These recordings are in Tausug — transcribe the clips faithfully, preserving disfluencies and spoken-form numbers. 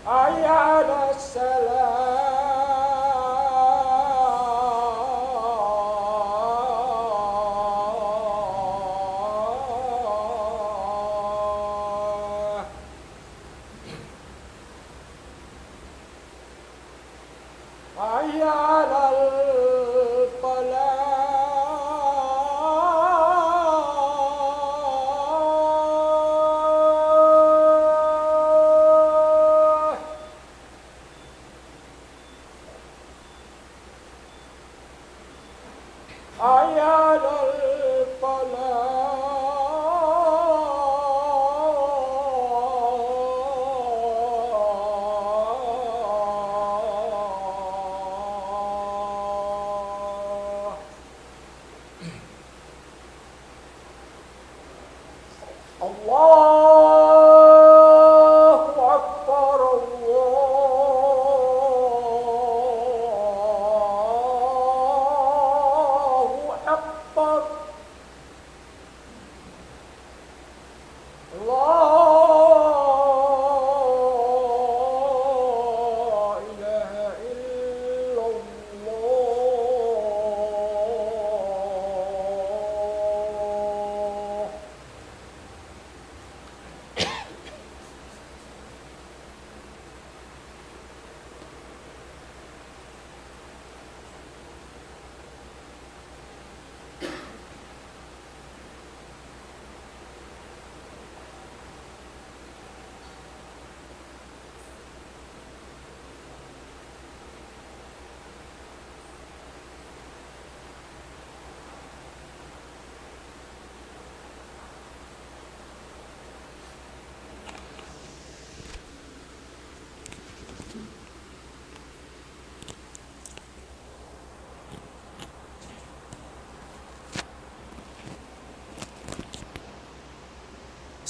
حي على الصلاة. حي على الفلاح. حي على الفلاح. الله أكبر، الله أكبر. لا إله إلا الله.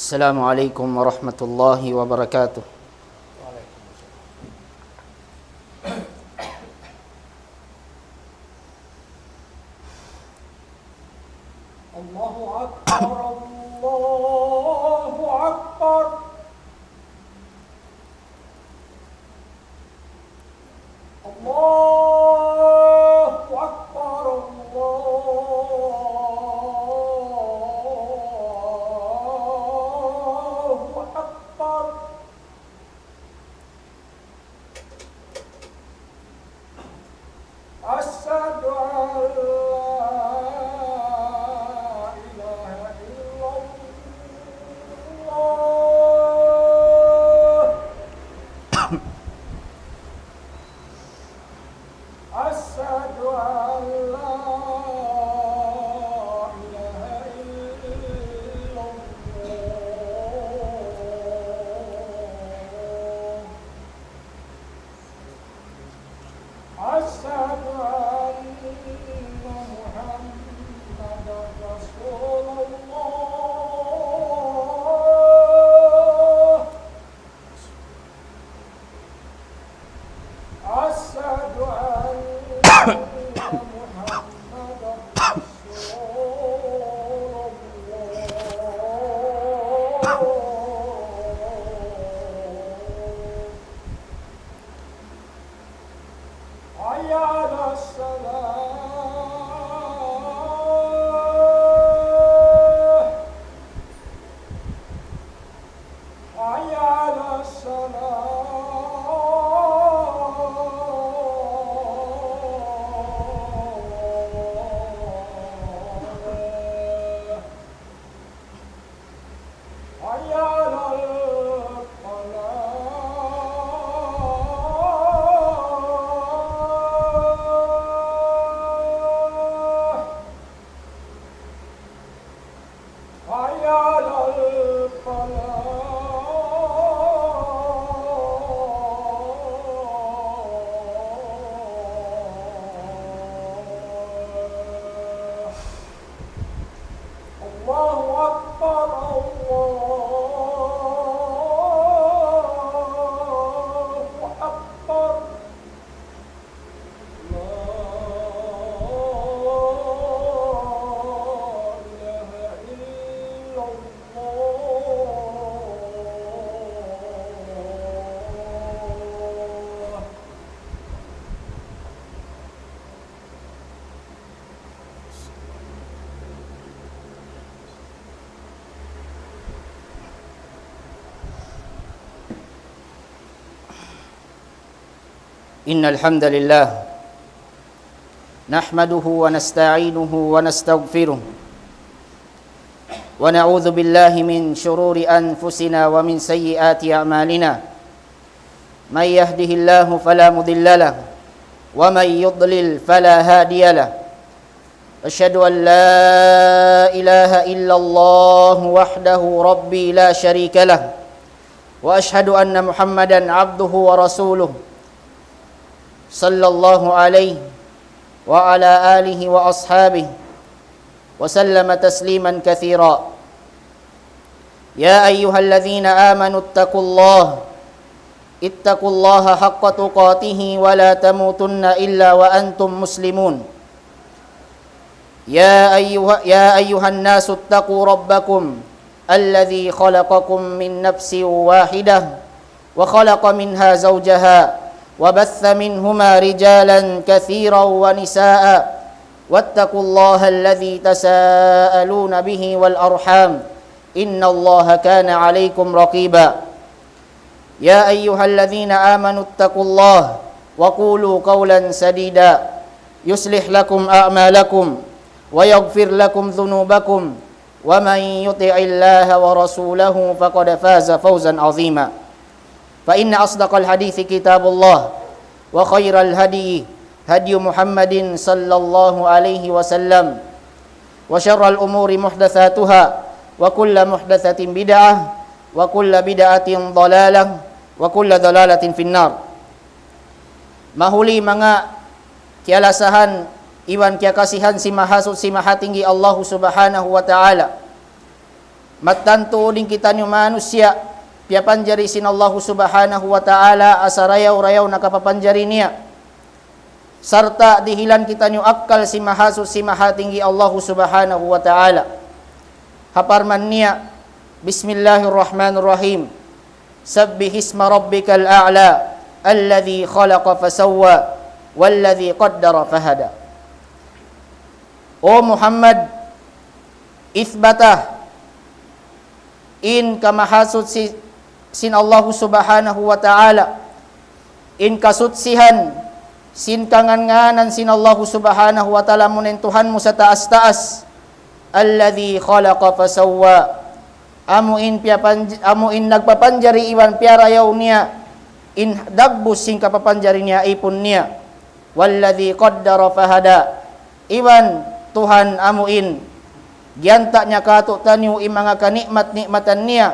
السلام عليكم ورحمة الله وبركاته. الله أكبر، الله أكبر. الله أكبر، الله أكبر. إن الحمد لله نحمده ونستعينه ونستغفره، ونعوذ بالله من شرور أنفسنا ومن سيئات أعمالنا. من يهده الله فلا مضل له، ومن يضلل فلا هادي له. أشهد أن لا إله إلا الله وحده ربي لا شريك له، وأشهد أن محمدا عبده ورسوله، صلى الله عليه وعلى آله وأصحابه وسلم تسليما كثيرا. يا أيها الذين آمنوا اتقوا الله، اتقوا الله حق تقاته ولا تموتن إلا وأنتم مسلمون. يا أيها، يا أيها الناس اتقوا ربكم الذي خلقكم من نفس واحدة وخلق منها زوجها وبث منهما رجالا كثيرا ونساء واتقوا الله الذي تساءلون به والأرحام إن الله كان عليكم رقيبا. يا أيها الذين آمنوا اتقوا الله وقولوا قولا سديدا يصلح لكم أعمالكم ويغفر لكم ذنوبكم ومن يطع الله ورسوله فقد فاز فوزا عظيما. فإن أصدق الحديث كتاب الله، وخير الهدي هدي محمد صلى الله عليه وسلم، وشر الأمور محدثاتها، وكل محدثة بدعة، وكل بدعة ضلالة، وكل ضلالة في النار. Mahuli manga kiyalasahan iban kiyakasihan sin Mahasuchi Mahatinggi Allahu Subhanahu wa Ta'ala. Mattan tuud in kitaniyu manusiya', piyapanjari sin Allahu Subhanahu wa Ta'ala ha sarayaw-rayaw na kapapanjari niya. Sarta' dihilan kitaniyu akkal sin Mahasuchi Mahatinggi Allahu Subhanahu wa Ta'ala. Ha parman niya, بسم الله الرحمن الرحيم. سبح اسم ربك الأعلى الذي خلق فسوى والذي قدر فهدى. O Muhammad, isbata in kamahasuchi sin Allahu Subhanahu wa Ta'ala, in kasuchihan sin kangān-ngānan sin Allahu Subhanahu wa Ta'ala, amuna in Tuhan mu sataas-taas. الذي خلق فسوى. Amu in piyapanj-, amu in nagpapanjari iban piyarayaw niya in dagbus sin kapapanjari niya, ipun niya. والذي قدر فهدى. Iban Tuhan amu in giyanta' niya kātu'niyu in manga kanikmat-nikmatan niya,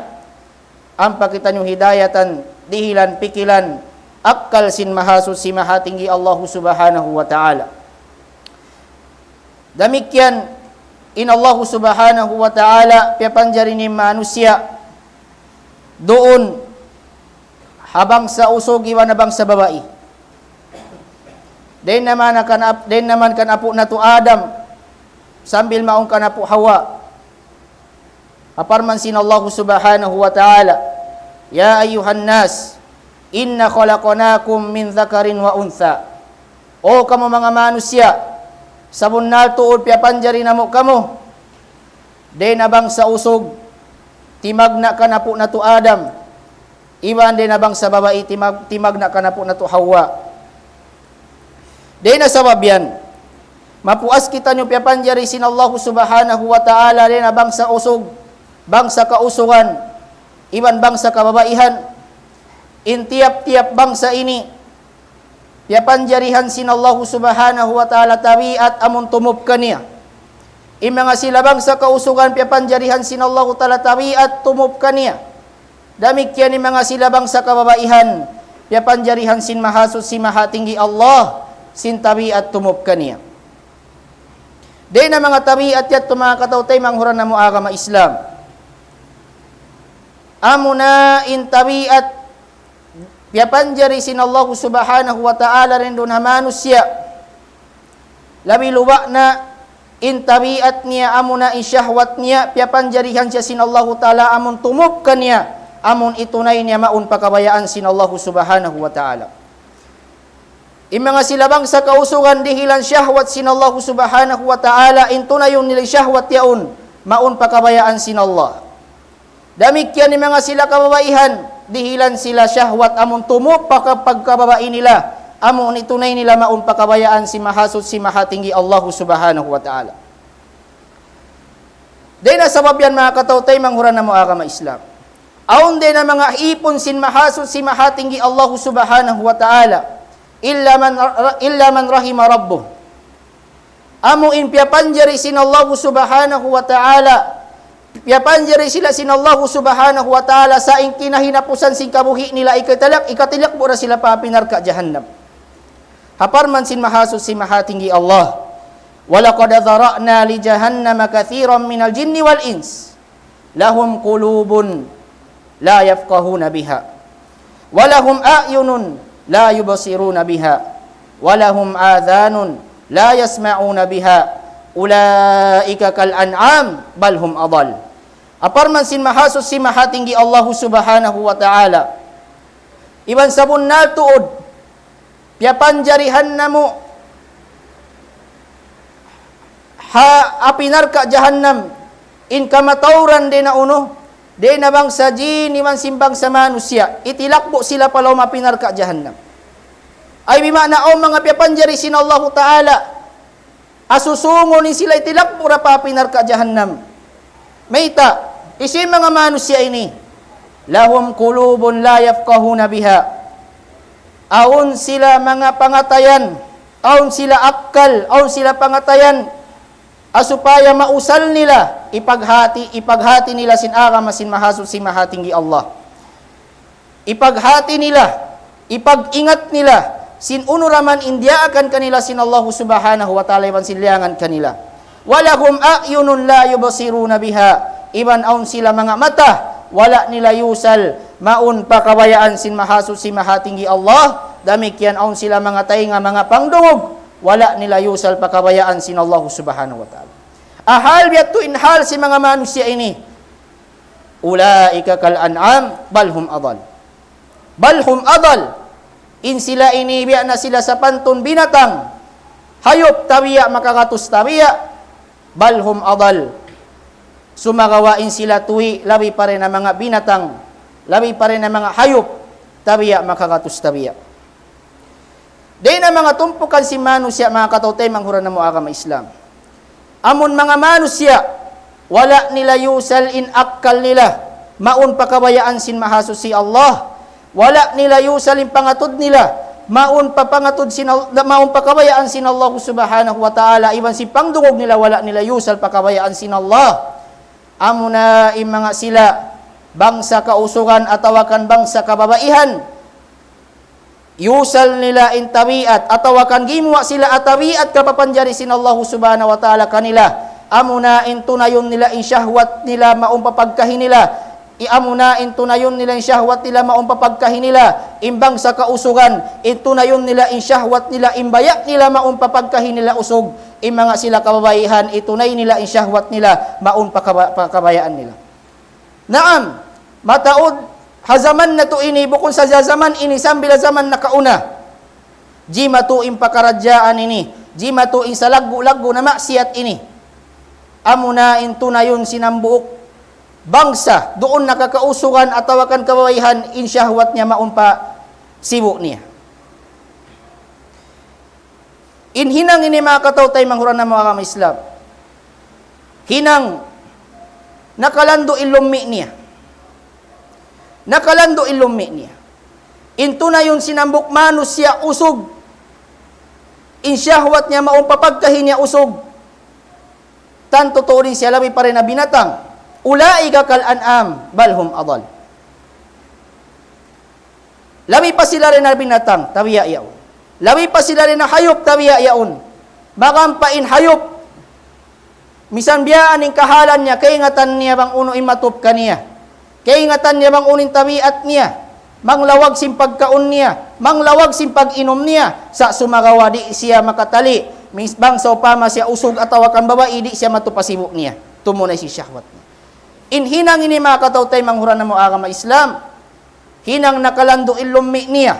ampa kitaniyu hidayatan, dihilan pikilan, akkal sin Mahasuchi Mahatinggi Allahu Subhanahu wa Ta'ala. Damikkiyan in Allahu Subhanahu wa Ta'ala piyapanjari niya in manusiya' duun ha bangsa usug iban ha bangsa babai. Dayn naman kan ap-, dayn naman kan apu' natu' Adam, sambil mawn kan apu' Hawa. Ha parman sin Allahu Subhanahu wa Ta'ala, يا أيها الناس إنا خلقناكم من ذكر وأنثى. O kamu manga manusiya', sabunnal tuud piyapanjari namu' kamu dayn ha bangsa usug, timagna' kan apu' natu' Adam, iban dayn ha bangsa babai, timag-, timagna' kan apu' natu' Hawa. Dayn ha sabab yan, mapuas kitaniyu piyapanjari sin Allahu Subhanahu wa Ta'ala dayn ha bangsa usug, bangsa kausugan, iban bangsa kababaihan. In tiyap-tiyap bangsa ini, piyapanjarihan sin Allahu Subhanahu wa Ta'ala tabiat amun tumup kaniya. In manga sila bangsa kausugan, piyapanjarihan sin Allahu Ta'ala tabiat tumup kaniya. Damikkiyan in manga sila bangsa kababaihan, piyapanjarihan sin Mahasuchi Mahatinggi Allah sin tabiat tumup kaniya. Dayn ha manga tabiat yadtu, manga kataw-taymanghuran namu' agama Islam, amuna in tabiat piyapanjari sin Allahu Subhanahu wa Ta'ala dayn duun ha manusiya'. Labi luba' na in tabiat niya, amuna in shahwat niya, piyapanjarihan siya sin Allahu Ta'ala amun tumup kaniya, amun itunay niya mawn pa kabayaan sin Allahu Subhanahu wa Ta'ala. In manga sila bangsa kausugan, dihilan shahwat sin Allahu Subhanahu wa Ta'ala, in tunayun nila in shahwat yaun, mawn pa kabayaan sin Allah. Damikkiyan in manga sila kababaihan, dihilan sila shahwat amun tumup pa ka-, pagkababai nila, Amu ini tunay nila mawn pa kabayaan sin Mahasuchi Mahatinggi Allahu Subhanahu wa Ta'ala. Dayn ha sabab yan, manga kataw-taymanghuran namu' agama Islam, awn dayn ha manga ipun sin Mahasuchi Mahatinggi Allahu Subhanahu wa Ta'ala, illa man, illa man rahima Rabbuh. Amu in piyapanjari sin Allahu Subhanahu wa Ta'ala, piyapanjari sila sin Allahu Subhanahu wa Ta'ala sa' in kinahinapusan sin kabuhi' nila, ikatilak, ikatilak bu ra sila pa api narka' jahannam. Ha parman sin Mahasuchi Mahatinggi Allah, وَلَقَدْ ذَرَأْنَا لِجَهَنَّمَ كَثِيرًا مِنَ الْجِنِّ وَالْإِنسِ لَهُمْ قُلُوبٌ لَا يَفْقَهُونَ بِهَا وَلَهُمْ أَعْيُنٌ لَا يُبْصِرُونَ بِهَا وَلَهُمْ آذَانٌ لَا يَسْمَعُونَ بِهَا أُولَٰئِكَ كَالْأَنْعَامِ بَلْ هُمْ أَضَلُّ. Ha parman sin Mahasuchi Mahatinggi Allahu Subhanahu wa Ta'ala, iban sabunnal tuud, piyapanjarihan namu' ha api narka' jahannam in kamatauran dayn ha unu, dayn ha bangsa jin iban sin bangsa manusiya', itilak bu sila pa lawm api narka' jahannam. Ay bima'na awn manga piyapanjari sin Allahu Ta'ala, asusungun in sila itilak bu ra pa api narka' jahannam. Mayta', hisiyu in manga manusiya' ini? لَهُمْ قُلُوبٌ لَا يَفْقَهُونَ بِهَا. Awn sila manga pangatayan, awn sila akkal, awn sila pangatayan, ha supaya mausal nila, ipaghati, ipaghati nila sin agama sin Mahasuchi Mahatinggi Allah. Ipaghati nila, ipag-ingat nila sin unu ra man in diyaakan kanila sin Allahu Subhanahu wa Ta'ala iban sin liyangan kanila. وَلَهُمْ أَعْيُنٌ لَا يُبْصِرُونَ بِهَا. Iban awn sila manga mata, wala' nila yusal mawn pa kabayaan sin Mahasuchi Mahatinggi Allah. Damikkiyan awn sila manga taynga, manga pangdungug, wala' nila yusal pa kabayaan sin Allahu Subhanahu wa Ta'ala. Ahal biya' tu in hal sin manga manusiya' ini. أُولَٰئِكَ كَالْأَنْعَامِ بَلْ هُمْ أَضَلُّ. بَلْ هُمْ أَضَلُّ. In sila ini biya' na sila sapantun binatang, hayup tabiya', makagatus tabiya'. بَلْ هُمْ أَضَلُّ. Sumagawa' in sila tuwi labi pa dayn ha manga binatang, labi pa dayn ha manga hayup tabiya', makagatus tabiya'. Dayn ha manga tumpukan sin manusiya', manga kataw-taymanghuran namu' agama Islam. Amun manga manusiya', wala' nila yusal in akkal nila mawn pa kabayaan sin Mahasuchi Allah. Wala' nila yusal in pangatud nila mawn pa pangatud sin Al-, mawn pa kabayaan sin Allah Subhanahu wa Ta'ala, iban sin pangdungug nila wala' nila yusal pa kabayaan sin Allah. Amuna in manga sila bangsa kausugan atawa kan bangsa kababaihan, yusal nila in tabiat, atawa kan gimuwa' sila ha tabiat kapapanjari sin Allahu Subhanahu wa Ta'ala kanila. Amuna in tunayun nila in shahwat nila mawn pa pagkahi nila. I amuna in tunayun nila in shahwat nila mawn pa pagkahi nila. In bangsa kausugan, in tunayun nila in shahwat nila, in baya' nila mawn pa pagkahi nila usug. In manga sila kababaihan, itunay nila in shahwat nila mawn pa kaba-, pa kabayaan nila. Naam, mataud ha jaman natu' ini, bukun sadja jaman ini, sambil ha jaman nakauna. Jimatu in pakaradjaan ini, jimatu in salaggu'-laggu' na maksiyat ini. Amuna in tunayun sin hambuuk bangsa, duun na kakausugan atawa kan kababaihan, in shahwat niya mawn pa sibu' niya. In hinang ini, manga kataw-taymanghuran namu' agama Islam, hinang nakalandu' in lummi' niya. Nakalandu' in lummi' niya. In tunayun sin hambuuk manusiya' usug, in shahwat niya mawn pa pagkahi niya usug, tantu tuud in siya labi pa dayn ha binatang. أُولَٰئِكَ كَالْأَنْعَامِ بَلْ هُمْ أَضَلُّ. Labi pa sila dayn ha binatang, tabiya' yaun. Labi pa sila dayn ha hayup, tabiya' yaun. Magampa in hayup, misan biyaan in kahalan niya, kaingatan niya bang unu in matup kaniya. Kaingatan niya bang unu in tabiat niya. Manglawag sin pagkaun niya, manglawag sin pag-inum niya, sa' sumagawa' di' siya makatali', mis-, bang sawpama siya usug atawa kan babai, di' siya matup ha sibu' niya. Tumunay sin shahwat niya. In hinang ini, manga kataw-taymanghuran namu' agama Islam, hinang nakalandu' in lummi' niya.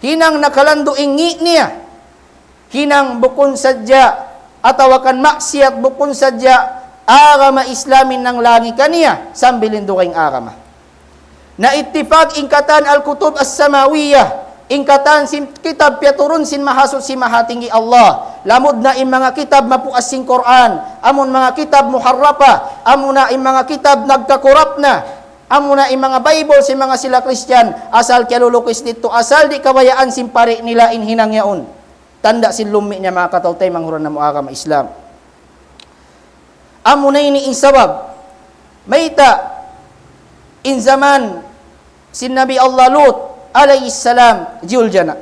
Hinang nakalandu' in ngi' niya. Hinang bukun sadja atawa kan maksiyat, bukun sadja agama Islam in nanglangi kaniya, sambil in dugaing agama. Na ittifaq in katan al-kutub as-samawiyah, In katan sin kitab piyaturun sin Mahasuchi Mahatinggi Allah. Lamud na in manga kitab mapuas sin Qur'an. Amun manga kitab muharrafa. Amuna in manga kitab nagkakurap na. Amuna in manga Bible sin manga sila Christian. Asal kiyalulukis didtu. Asal di' kabayaan sin pari' nila in hinang yaun. Tanda' sin lummi' niya manga kataw-taymanghuran namu' agama Islam. Amuna ini in sabab. Mayta' in jaman sin Nabi Allah Lut alayhi salam, juljana.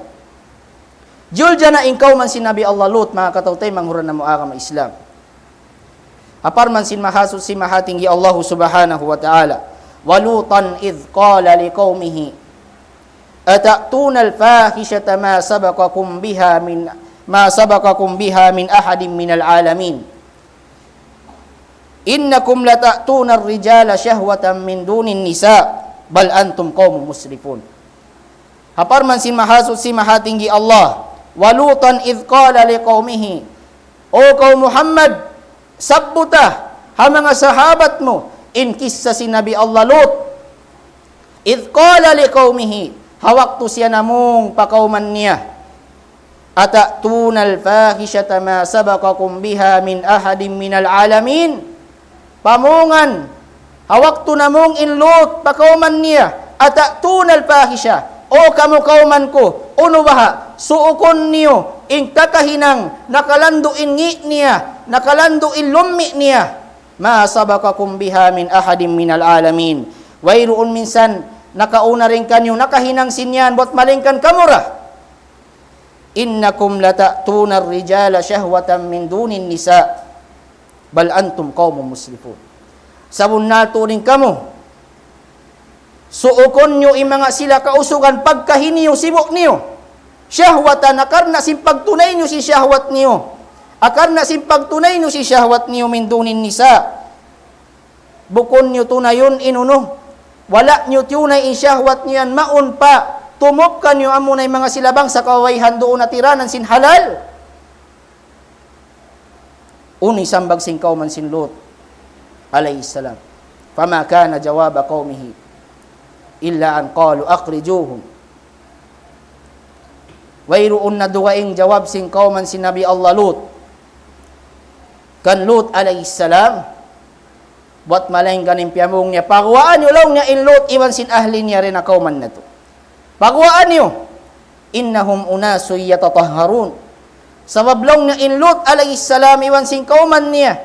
Juljana in kawman sin Nabi Allah Lut, manga kataw-taymanghuran namu' agama Islam. Ha parman sin Mahasuchi Mahatinggi Allah Subhanahu wa Ta'ala. وَلُوطًا إِذْ قَالَ لِقَوْمِهِ أَتَأْتُونَ الْفَاحِشَةَ مَا سَبَقَكُم بِهَا مِنْ، مَا سَبَقَكُم بِهَا مِنْ أَحَدٍ مِنَ الْعَالَمِينَ. إِنَّكُمْ لَتَأْتُونَ الرِّجَالَ شَهْوَةً مِنْ دُونِ النِّسَاءِ بَلْ أَنْتُمْ قَوْمٌ مُسْرِفُونَ. Ha parman sin Mahasuchi Mahatinggi Allah, وَلُوطًا إِذْ قَالَ لِقَوْمِهِ. O kaw Muhammad, sabbuta ha manga sahabat mu in kissa sin Nabi Allah Lut. إِذْ قَالَ لِقَوْمِهِ, ha waktu siya namung pa kawman niya. أَتَأْتُونَ الْفَاحِشَةَ مَا سَبَقَكُم بِهَا مِنْ أَحَدٍ مِنَ الْعَالَمِينَ. Pamungan, ha waktu namung in Lut pa kawman niya, أَتَأْتُونَ الْفَاحِشَةَ, O kamu kawman ku, unu baha', suukun niyu in kakahinang, nakalandu' in ngi' niya, nakalandu' in lummi' niya. مَا سَبَقَكُم بِهَا مِنْ أَحَدٍ مِنَ الْعَالَمِينَ. Wayruun minsan nakauna dayn kaniyu nakahinang sin yan, buwat malayngkan kamu ra. إِنَّكُمْ لَتَأْتُونَ الرِّجَالَ شَهْوَةً مِنْ دُونِ النِّسَاءِ بَلْ أَنْتُمْ قَوْمٌ مُسْرِفُونَ. Sabunnal tuud in kamu, suukun niyu in manga sila kausugan pagkahi niyu, sibu' niyu. Shahwatan, karna' sin pagtunay niyu sin shahwat niyu. Karna' sin pagtunay niyu sin shahwat niyu مِنْ دُونِ النِّسَاءِ. Bukun niyu tunayun in unu. Wala' niyu tiyunay in shahwat niyu yan mawn pa tumupkan niyu amuna in manga sila bangsa kababaihan duun ha tiranan sin halal. Unu in sambag sin kawman sin Lut alayhi salam. فَمَا كَانَ جَوَابَ قَوْمِهِ إِلَّا أَنْ قَالُوا أَخْرِجُوهُمْ. Wayruun na dugaing jawab sin kawman sin Nabi Allah Lut kan Lut alayhi salam, buwat malayngkan in piyamung niya, paguwaa niyu laung niya in Lut iban sin ahli niya dayn ha kawman natu'. Paguwaa niyu. إِنَّهُمْ أُنَاسٌ يَتَطَهَّرُونَ. Sabab laung niya in Lut alayhi salam iban sin kawman niya,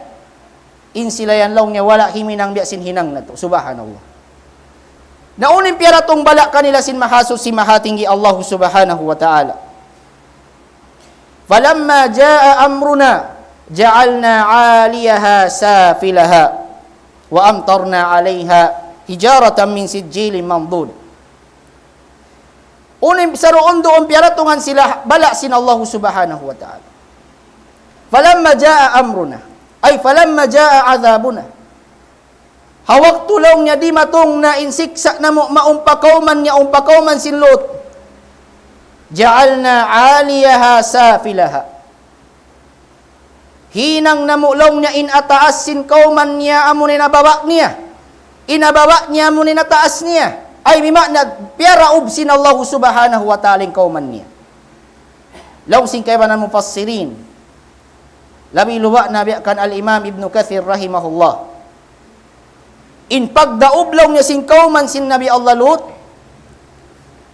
in sila yan laung niya wala' himinang biya' sin hinang natu'. Subhanallah. Na unu in piyaratung bala' kanila sin Mahasuchi Mahatinggi Allah Subhanahu wa Ta'ala. فَلَمَّا جَاءَ أَمْرُنَا جَعَلْنَا عَالِيَهَا سَافِلَهَا وَأَمْطَرْنَا عَلَيْهَا حِجَارَةً مِنْ سِجِّيلٍ مَنْضُودٍ. Unu in saruun-duun piyaratungan sila bala' sin Allah Subhanahu wa Ta'ala. فَلَمَّا جَاءَ أَمْرُنَا، أي فَلَمَّا جَاءَ عَذَابُنَا. Ha waktu laung niya dimatung na in siksa' namu' mawn pa kawman niya, awn pa kawman sin Lut. جَعَلْنَا عَالِيَهَا سَافِلَهَا. Hinang namu' laung niya in ataas sin kawman niya amuna in ha baba' niya. In ha baba' niya amuna in ataas niya. Ay, bima'na, piyaraub sin Allah Subhanahu wa Ta'ala in kawman niya. Laung sin kaibanan mufassirin. Labi luba' na biya' kan Al-Imam Ibn Kathir rahimahullah. In pagdaub laung niya sin kawman sin Nabi Allah Lut,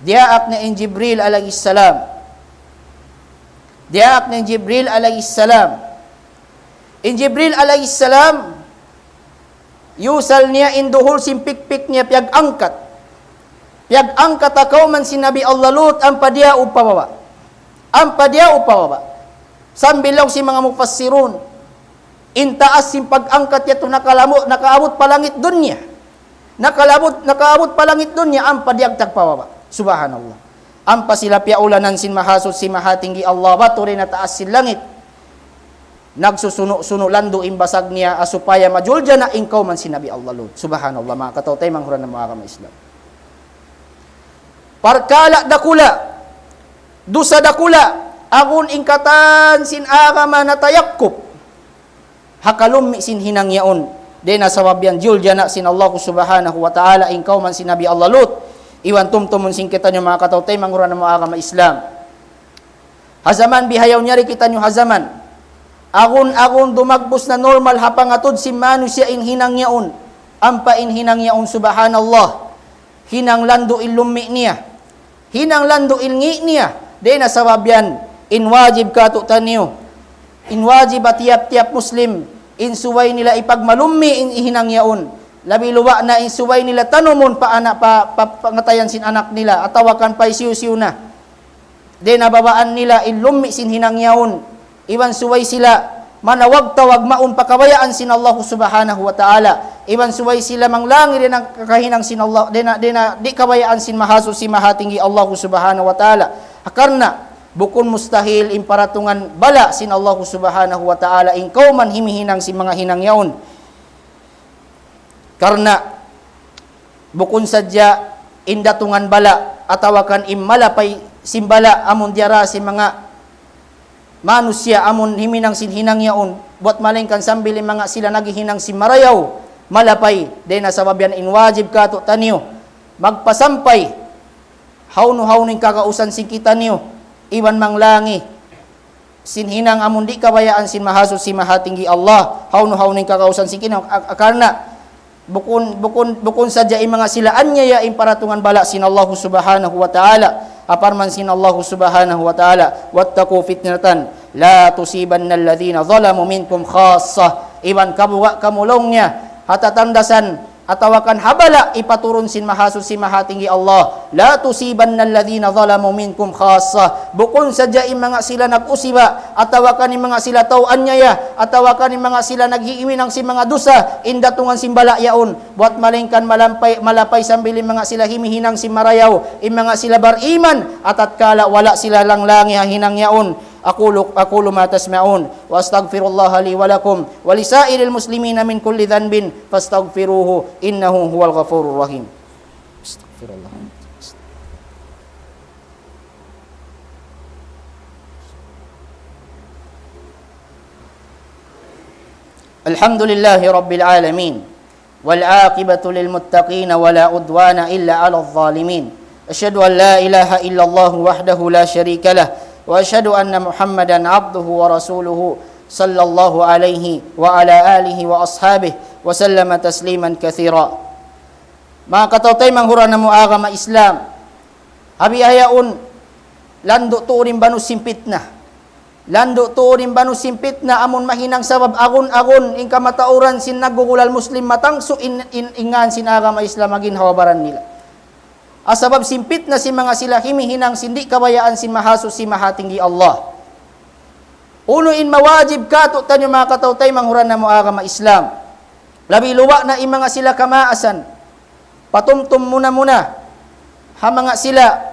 diyaak na in Jibril alayhi salam. Diyaak na in Jibril alayhi salam. In Jibril alayhi salam, yusal niya in duhul sin pikpik niya piyag-angkat. Piyag-angkat ha kawman sin Nabi Allah Lut, ampa diyaub pa baba'. Ampa diyaub pa baba'. Sambil laung sin manga mufassirun, in taas sin pag-angkat yadtu nakalamu-, nakaabut pa langit dunya. Nakalabut, nakaabut pa langit dunya, ampa diyagtag pa baba'. Subhanallah. Ampa sila piyaulanan sin Mahasuchi Mahatinggi Allah, batu dayn ha taas sin langit. Nagsusunu'-sunu' landu' in basag niya, ha supaya majuljana in kawman sin Nabi Allah Lut. Subhanallah, manga kataw-taymanghuran namu' agama Islam. Parkala' dakula', dusa dakula', agun in katan sin agama natayakup ha kalummi' sin hinang yaun. Dayn ha sabab yan, juljana sin Allah Subhanahu wa Ta'ala in kawman sin Nabi Allah Lut. Iban tumtumun sin kitaniyu manga kataw-taymanghuran namu' agama Islam. Ha jaman bihaun yari kitaniyu ha jaman. Agun-agun dumagbus na normal ha pangatud sin manusiya' in hinang yaun. Ampa in hinang yaun, subhanallah. Hinang landu' in lummi' niya. Hinang landu' in ngi' niya. Dayn ha sabab yan, in wajib katu'taniyu. In wajib ha tiyap-tiyap Muslim. In subay nila ipagmalummi' in hinang yaun. Labi luba' na in subay nila tanumun pa anak pa, pa, pangatayan sin anak nila. Atawa kan pa hisiyu-siyu na. Dayn ha babaan nila in lummi' sin hinang yaun. Iban subay sila manawag-tawag mawn pa kabayaan sin Allah subhanahu wa ta'ala. Iban subay sila manglangi dayn ha kahinang sin Allah, dayn ha, dayn ha di' kabayaan sin mahasuchi mahatinggi Allah subhanahu wa ta'ala. Karna' bukun mustahil in paratungan bala' sin Allah subhanahu wa ta'ala in kawman himihinang sin manga hinang yaun. Karna' bukun sadja in datungan bala' atawa kan in malapay sin bala' amun diyara sin manga manusiya' amun himinang sin hinang yaun, buwat malayngkan sambil in manga sila naghihinang sin marayaw, malapay, dayn ha sabab yan in wajib katu'taniyu magpasampay hawnu-hawnu in kagausan sin kitaniyu, iban manglangi sin hinang amun di' kabayaan sin mahasuchi mahatinggi Allah, hawnu-hawnu in kagausan sin kitaniyu, a-, a-, karna' bukun, bukun, bukun sadja in manga sila anyaya in paratungan bala' sin Allah subhanahu wa ta'ala. Parman sin Allah subhanahu wa ta'ala, واتقوا فتنة لا تصيبن الذين ظلموا منكم خاصة. Iban kabuga' kamu laung niya, ha tatandasan, atawa kan ha bala' ipaturun sin mahasuchi mahatinggi Allah. لا تصيبن الذين ظلموا منكم خاصة. Bukun sadja in manga sila nag-usiba, atawa kan in manga sila tau anyaya, atawa kan in manga sila naghihinang sin manga dusa, in datungan sin bala' yaun. Buwat malayngkan malampay, malapay sambil in manga sila himihinang sin marayaw, in manga sila bariman, atatkala wala' sila langlangi ha hinang yaun. أقول، أقول ما تسمعون، وأستغفر الله لي ولكم ولسائر المسلمين من كل ذنب فاستغفروه إنه هو الغفور الرحيم. أستغفر الله. الحمد لله رب العالمين. والعاقبة للمتقين ولا عدوان إلا على الظالمين. أشهد أن لا إله إلا الله وحده لا شريك له، وأشهد أن محمدا عبده ورسوله، صلى الله عليه وعلى آله وأصحابه وسلم تسليما كثيرا. Manga kataw-taymanghuran namu' agama Islam, ha bihaun, landu' tuud in banus sin pitna. Landu' tuud in banus sin pitna amun mahinang sabab agun-agun in kamatauran sin naggugulal Muslim matangsu in, in, in ngan sin agama Islam ha ginhawa-baran nila. Ha sabab sin pitna sin manga sila himihinang sin di' kabayaan sin mahasuchi mahatinggi Allah. Unu in mawajib katu'taniyu manga kataw-taymanghuran namu' agama Islam. Labi luba' na in manga sila kamaasan. Patumtum muna-muna ha manga sila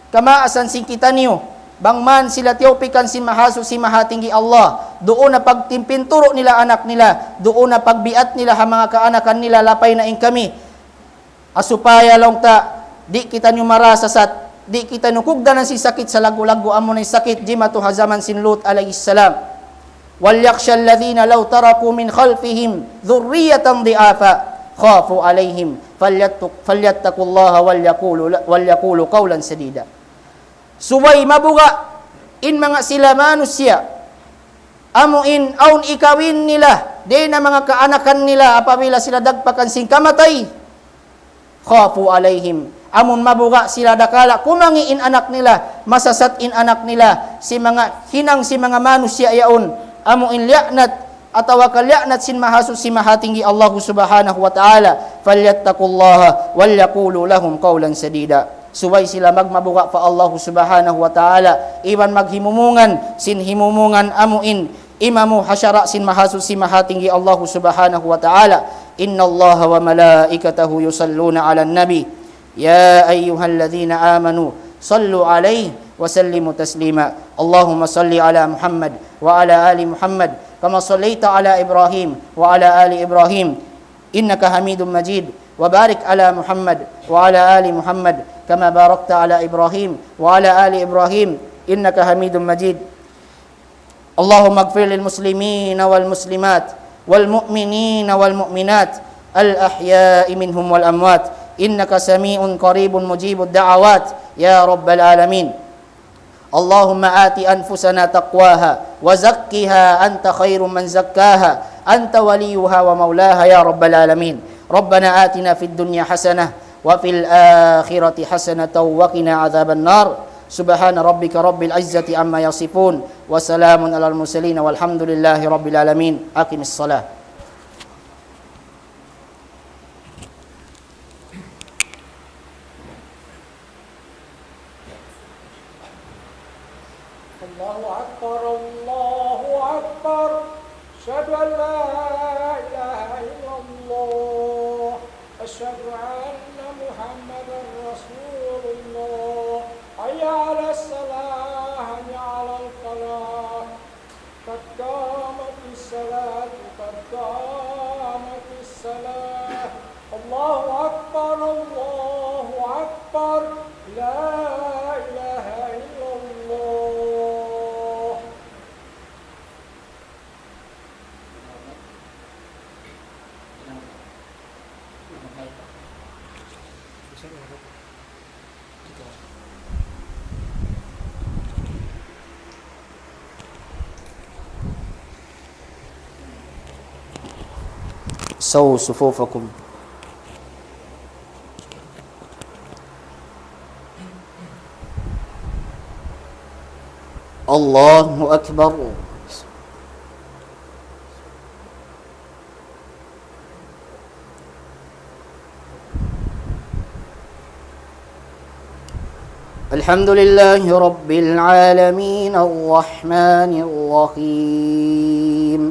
kamaasan sin kitaniyu, bang man sila tiyawpikan sin mahasuchi mahatinggi Allah, duun na pagtimpinturu' nila anak nila, duun na pagbiat nila ha manga kaanakan nila, lapay na in kami. Ha supaya laung ta, di' kitaniyu marasasat, di' kitaniyu kugdanan sin sakit salaggu'-laggu' amu na in sakit jimatu ha jaman sin Lut alayhi salam. وليخش الذين لو تركوا من خلفهم ذرية ضعافا خافوا عليهم فليتق-، فليتقوا الله وليقولوا، وليقولوا قولا سديدا. Subay mabuga' in manga sila manusiya', amu in awn ikawin nila, dayn ha manga kaanakan nila apabila sila dagpakan sin kamatay. خافوا عليهم. Amun mabuga' sila dakala' kumangi' in anak nila, masasat in anak nila, sin manga hinang sin manga manusiya' yaun, amu in liyaanat, atawa ka liyaanat sin mahasuchi mahatinggi Allah subhanahu wa ta'ala, فليتقوا الله وليقولوا لهم قولا سديدا. Subay sila magmabuga' pa Allah subhanahu wa ta'ala, iban maghimumungan, sin himumungan amu in imamu ha sara' sin mahasuchi mahatinggi Allah subhanahu wa ta'ala. إن الله وملائكته يصلون على النبي يا أيها الذين آمنوا صلوا عليه وسلموا تسليما. اللهم صل على محمد وعلى آل محمد كما صليت على إبراهيم وعلى آل إبراهيم إنك حميد مجيد. وبارك على محمد وعلى آل محمد كما باركت على إبراهيم وعلى آل إبراهيم إنك حميد مجيد. اللهم اغفر للمسلمين والمسلمات والمؤمنين والمؤمنات الأحياء منهم والأموات. إنك سميع قريب مجيب الدعوات يا رب العالمين. اللهم آت أنفسنا تقواها وزكها أنت خير من زكاها أنت وليها ومولاها يا رب العالمين. ربنا آتنا في الدنيا حسنة وفي الآخرة حسنة وقنا عذاب النار. سبحان ربك رب العزة عما يصفون وسلام على المرسلين والحمد لله رب العالمين. أقم الصلاة. الله أكبر، الله أكبر. أشهد أن لا إله إلا الله. أشهد أن محمدا رسول الله. حي على الصلاة، حي على الفلاح. قد قامت الصلاة، قد قامت الصلاة. الله أكبر، الله أكبر. لا إله إلا الله. سووا صفوفكم. الله أكبر. الحمد لله رب العالمين، الرحمن الرحيم،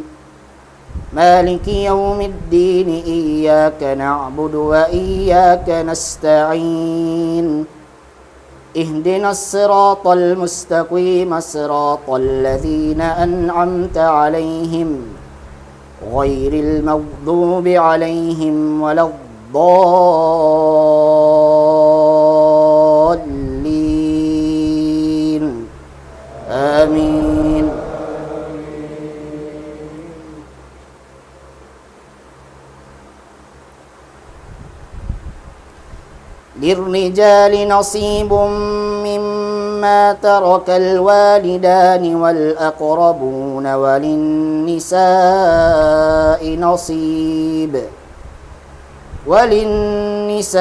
مالك يوم الدين، إياك نعبد وإياك نستعين، اهدنا الصراط المستقيم، صراط الذين أنعمت عليهم، غير المغضوب عليهم ولا الضالين. آمين. للرجال نصيب مما ترك الوالدان والأقربون، وللنساء نصيب، وللنساء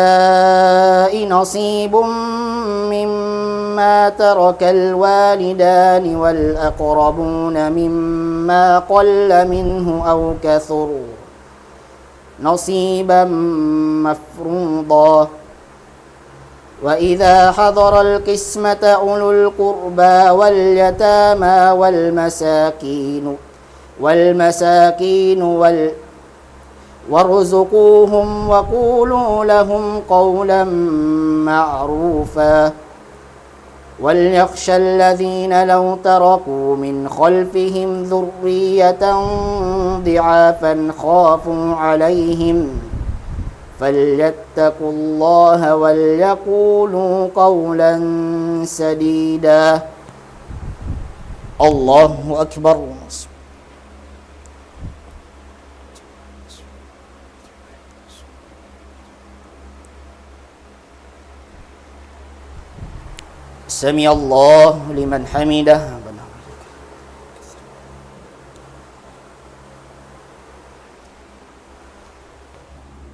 نصيب مما ترك الوالدان والأقربون مما قل منه أو كثر، نصيبا مفروضا. وإذا حضر القسمة أولو القربى واليتامى والمساكين، والمساكين وال-، وارزقوهم وقولوا لهم قولا معروفا. وليخش الذين لو تركوا من خلفهم ذرية ضعافا خافوا عليهم فليتقوا الله وليقولوا قولا سديدا. الله أكبر. سمع الله لمن حمده.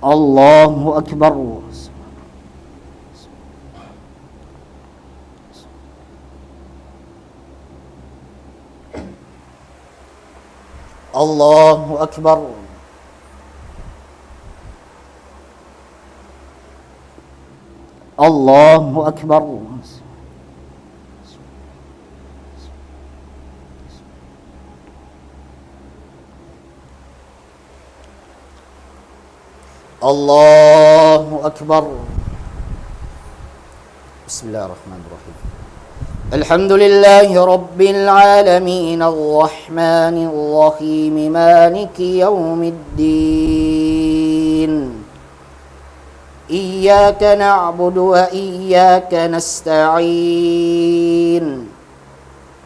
الله أكبر. الله أكبر. الله أكبر. الله أكبر. بسم الله الرحمن الرحيم. الحمد لله رب العالمين، الرحمن الرحيم، مالك يوم الدين. إياك نعبد وإياك نستعين.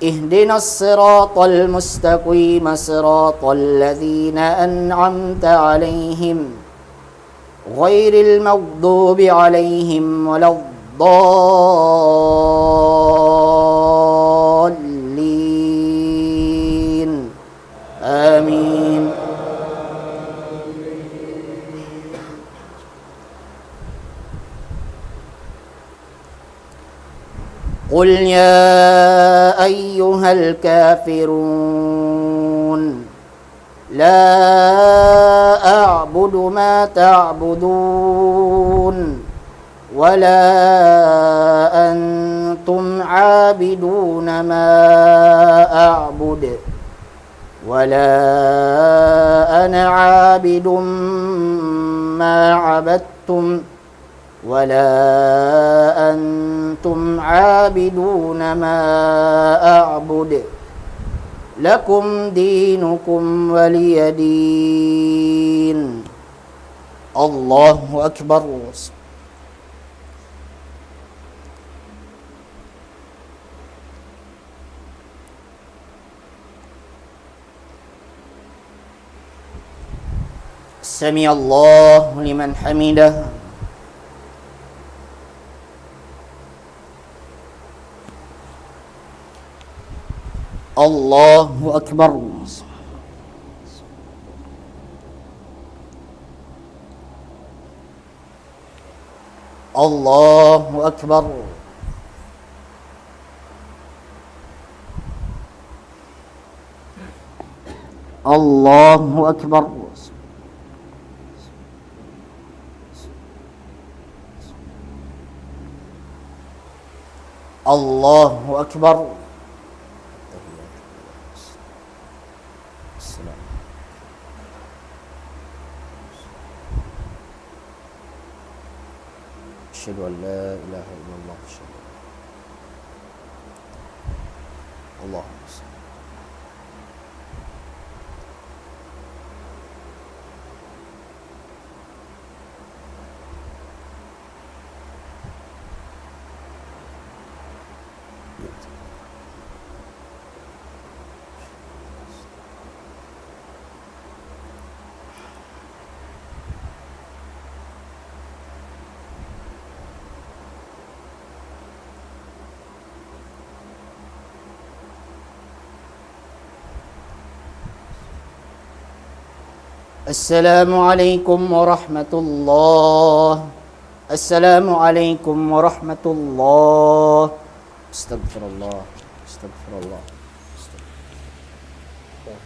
اهدنا الصراط المستقيم، صراط الذين أنعمت عليهم، غير المغضوب عليهم ولا الضالين. آمين. قل يا أيها الكافرون، لا أعبد ما تعبدون، ولا أنتم عابدون ما أعبد، ولا أنا عابد ما عبدتم، ولا أنتم عابدون ما أعبد. لكم دينكم ولي دين. الله أكبر. سمع الله لمن حمده. الله أكبر. الله أكبر. الله أكبر. الله أكبر. السلام. أشهد أن لا إله إلا الله. أشهد أن، اللهم صل. السلام عليكم ورحمة الله. السلام عليكم ورحمة الله. أستغفر الله. أستغفر الله. أستغفر الله.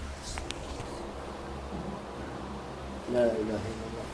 لا إله إلا الله.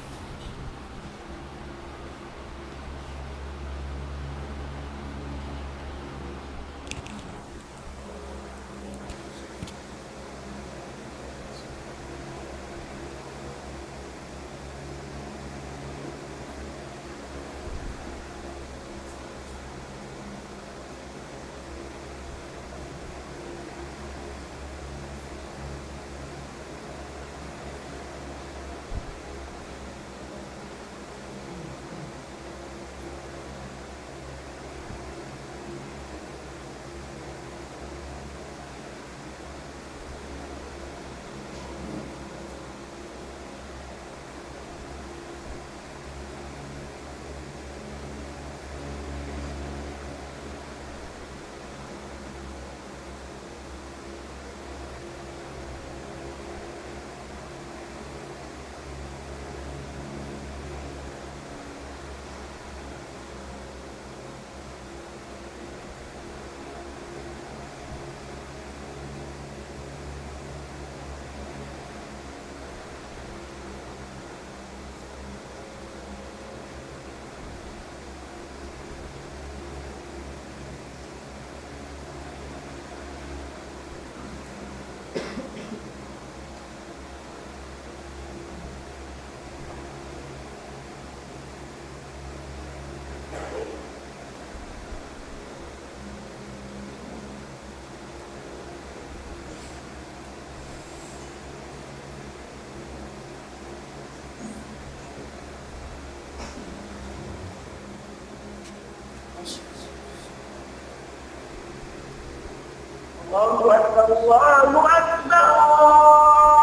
الله أكبر، الله أكبر،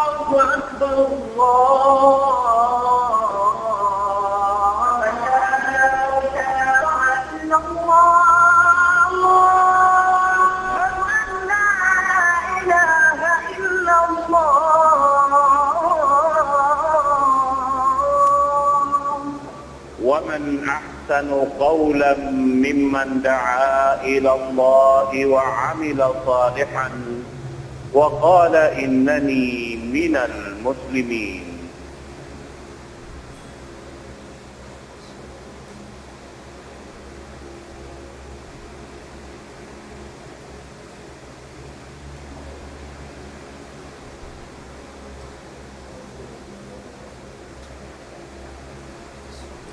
الله أكبر، الله الله. أشهد أن لا إله إلا الله. ومن أحسن قولا ممن دعا إلى الله وعمل صالحا وقال إنني من المسلمين.